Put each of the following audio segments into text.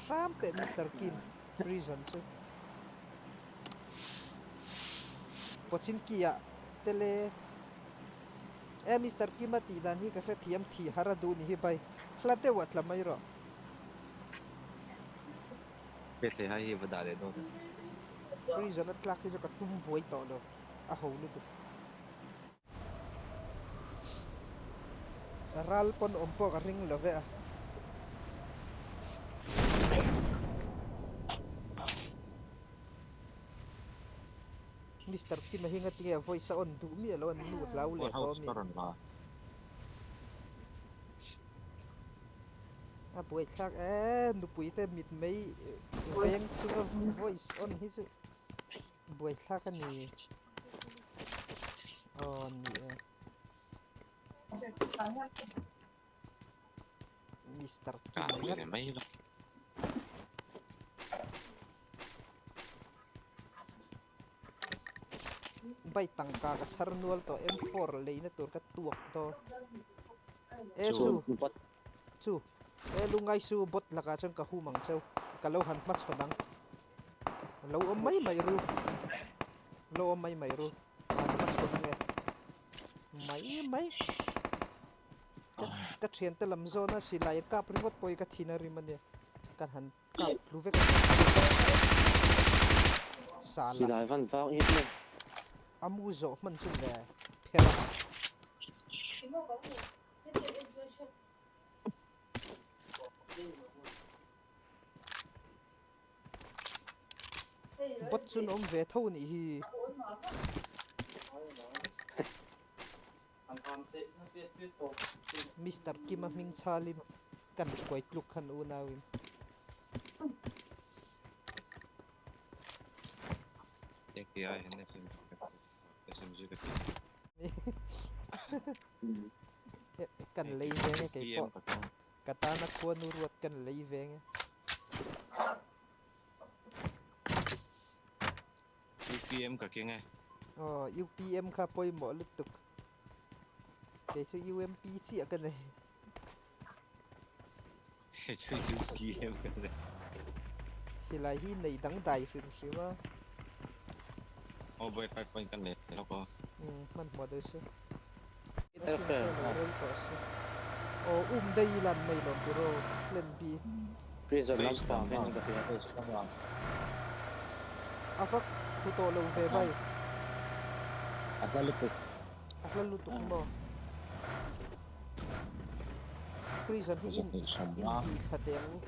hram teh Mister Kim prison chu. Pochinki ah tele e Mister Kim a tih dan hi ka hrethiam thi har a duh ni hi bai hla deuh ah tla mai rawh. Hethei hai hi va dah leh dawn em? Prison a tlak hi chu ka tum buai tawh lo a ho lutuk. Ral pawn awm pawh ka ring lo ve a. Mister Kima hi ngatinge a voice a on duh miah lo an nu hlau leh tawh ami. A buaithlak e nupui te mit mai veng chunga voice on hi chu Buaithlak a ni. Aw ni e. Mister Kim ngat. Bai tangka ka chhar nual tawh M4 leina tur ka tuak dawn. E chu chu e lungai su bot lakah chuan ka hum ang cheu ka lo han hmachhawn ang. Lo awm mai mai ru. Lo awm mai mai ru. An hma chhawn ange. Mai mai. Ka ka thiante lam zawna silai kap ringawt pawh hi ka thin a rim ania. Ka han kap tlu vek a. Sala. Silai van vang em em. A mu zawh hman chu le pherh a. Bot chu an awm ve tho a nih hi. Mister Kima hming chhalin kan hruai tluk khan unauin. Kan lei ve nge kei pawh. Ka tana khuanu ruat kan lei ve nge. UPM ka keng e. Aw UPM kha pawimawh lutuk. Kei chu UMP chiah ka nei. Kei chu UPM ka nei. Silai hi nei dangdai hrim hrim a. Aw boy 5 point kan nei lawk aw. Umm hmanhmawh deuh se. A chin te lo rei tawh se. Aw um daih i lan mai lawm tiraw plan B. Prison lampang hian ka hria. A va khu tawh lo ve bai. A hla lutuk. A hla lutuk maw. Prison hi in in bi thla teh ang u.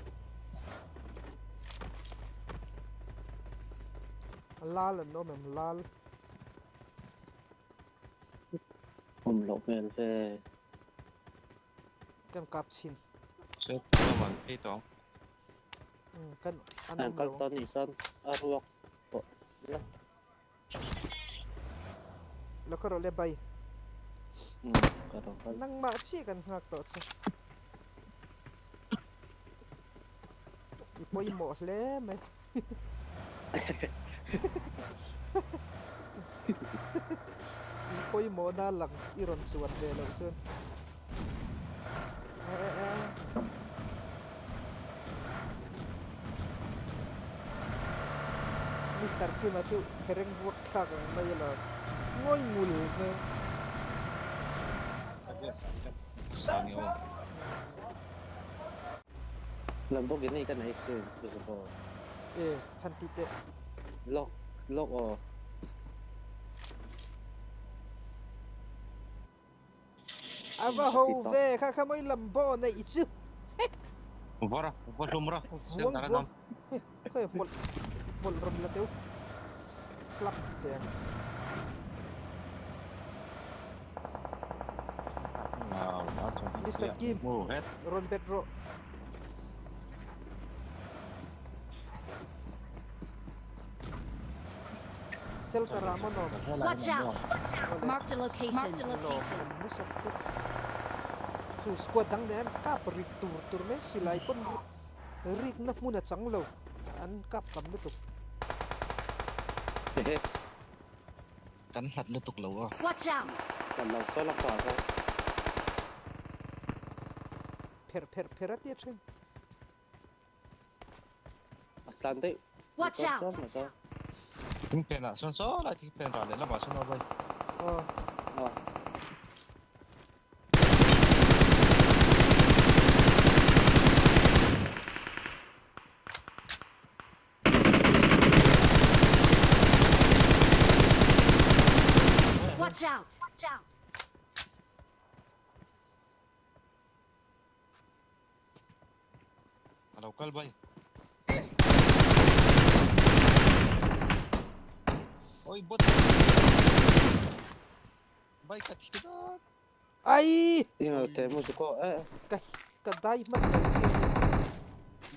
Lal an awm em lal. Awm loh hmel ve. Kan kap chhin. Set ka van phei tawh. Umm kan an awm lo. An kal tawh anih chuan a ruak tawh la. Lo ka rawh le bai. Umm ka rawh kal. Nangmah chiah kan nghak tawh che. I pawimawh hle mai. I pawimawhna lang i rawn chuan ve loh chuan. Mister Kima chu thereng vuak thlak ang mai a lo ngawi ngul hmel. Lamborghini ka nei sin Isabel. E han ti teh. Lawk lawk aw. A va ho ve kha kha mawi Lambo neih chu. Vawra va hlum ra. Vuang vuang. Khawi hmawlh hmawlh rawn la teu. Hlap teh ang. Mister Kim rawn bet rawh. Shelter ah maw nawm. Watch out! Marked a location. Lawm awm nasat chu. Chu squad dang nen an kap ri tur tur mai silai pawn rikna hmun a chang lo. An kap tam lutuk. Kan hlat lutuk lo a. Watch out! Kan lo sawn a kha kha. Pherh pherh pherh a tia thin. Tlan daih. Watch Motor out! chuan motor. Thing phen ah sawn saw lai thing phen ral lehlamah sawn a awm a ni. Aw. Aw. Watch out! A lo kal bai. Oi bot. Bai ka thi dat. Ai! Ing lo te mu chu ko e. Ka ka dai hman lo chi a ni.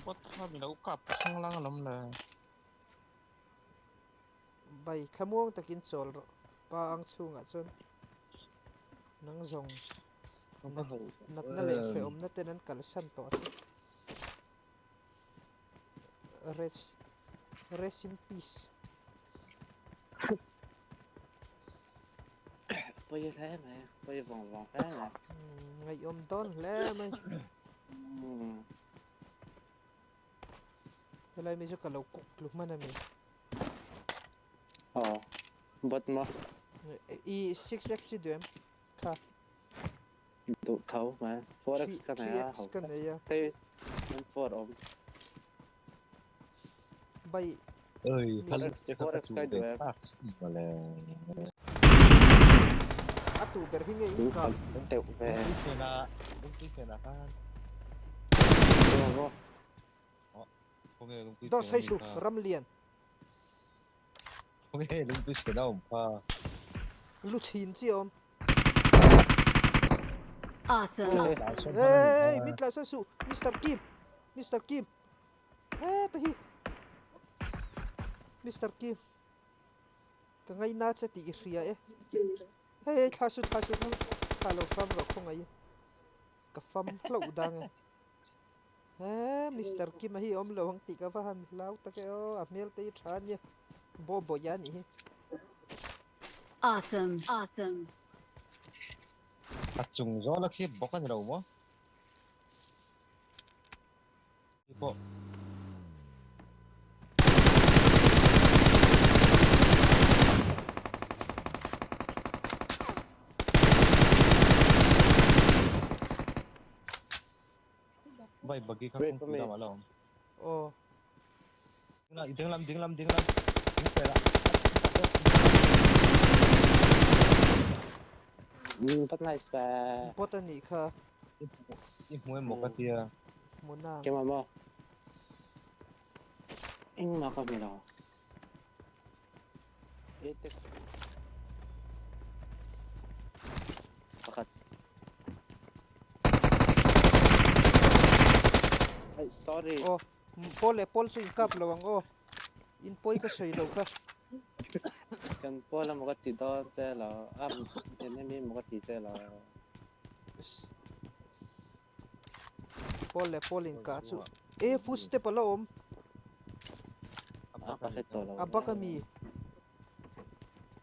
Bot kha mi lo kap thang lang alawm le. Bai thlamuang takin chawl rawh. Pa ang chhungah chuan nang zawng natna leh hrehawmna ten an kalsan tawh a che. Rest rest in peace. Pawi hle mai, pawi vawng vawng hle mai. Ngaihawm dawn hle mai. Helai mi chu ka lo kuk tlu hman a mi. Aw, bot maw? I 6x i duh em? Kha. Duh tho mai. 4x ka nei a. 3x ka nei a. Hei M4 awm. Bai. Oi, 4x ka duh em? A tu ber hi nge in kap? Teuh ve. Lungpui phenah, lungpui phenah khan. Daw sawi su, Ramlian. Khawnge lungpui chhen a awm kha. Lu chhin chi a awm. Awesome. Hey, min tla sa su, Mister Kim. Mister Kim. He ta hi. Mister Kim. Ka ngai na che tih i hria e. Hei hei thla su thla su thla lo hram rawh khawngaih. Ka fam hlauh dang e. He Mister Kim a hi awm lo ang tih ka va han hlau tak e aw, a hmel te hi tha ania, Bo Boy a nih hi. Awesome. Awesome. A chung zawl a thlip bawk a ni lo maw? Khi pawh. Vai bagi kha Wait for kawngpui me. lamah la awm. Aw. Dinglam dinglam dinglam ding pela. But nice ve. Bot a nih kha. I hmu emaw ka tia. Hmu nang. Keimah maw? Engmah ka hmu lo. Pakhat. Ai sorry. Aw Paul leh Paul chu in kap lo ang aw. In pawi ka sawi loh kha. Kan Paul a maw ka ti dawn che lo. A enemy maw ka ti che lo. Paul leh Paul in kah chu e footstep a la awm. A ka hre tawh lo. A bak a mi.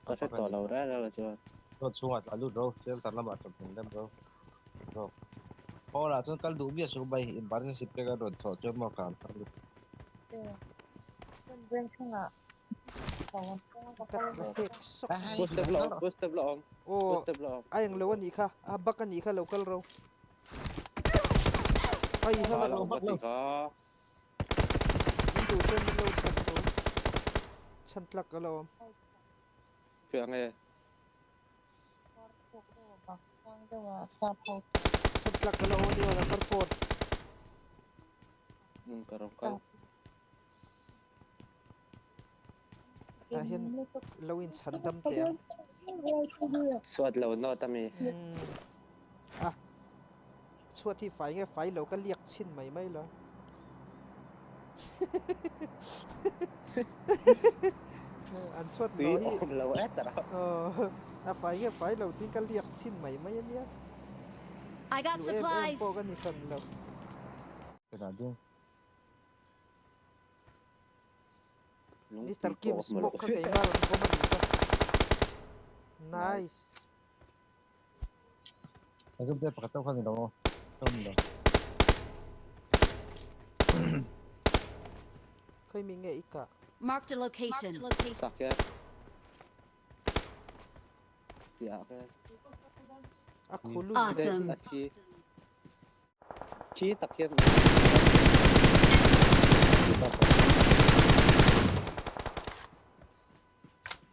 Ka hre tawh lo reng reng chuan. Road chhungah tla lut ro, shelter lamah tawp ding deuh ro. Ro. Paul ah chuan kal duh miah suh bai emergency pek a rawn thawh chuan maw kan phar lut. Ka tla hek sawk. Footstep la awm, footstep la awm. Aw a eng lo a nih kha, a bak a nih kha lo kal ro. Ai hala lo bak lo. In duh chuan min lo chhan tho. Chhan tlak a lo awm. Fiah nge. Chhan tlak a lo awm a ni aw number 4. Um ka rawn kal. Tah hian lo in chhan dam teh ang. Chhuat lo nawt a mi. A chhuat hi fai nge fai lo ka liak chhin mai mai lo. An chhuat nawh hi. Tui awm lo e ta rau. A fai nge fai lo tiin ka liak chhin mai mai a nia. I got Tlu em em supplies. pawh ka ni hran lo. Mister Kim smoke kha keimah rawn vawm a nih kha. Nice. Khawi mi nge i kah? Marked a location. Sak hian. Tih ah khian. A khulu Awesome. A thi. Thi tak hian.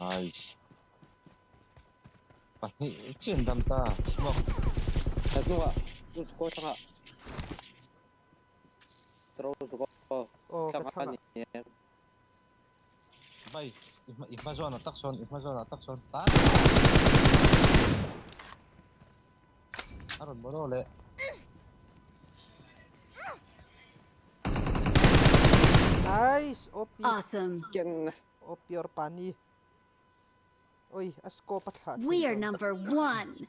Nice. Pahnih chin dam ta. Smoke. A hnungah ko thangah. Tro chu ko. Aw ka Thangah thangah. ni em. Bay, i hma zawn ah tak sawn, i hma zawn ah tak sawn. Ta. A rawn maw le. Nice! OP. Awesome. Ken. OP or pani. Oi, a scope a thlah We thei are lo. number one.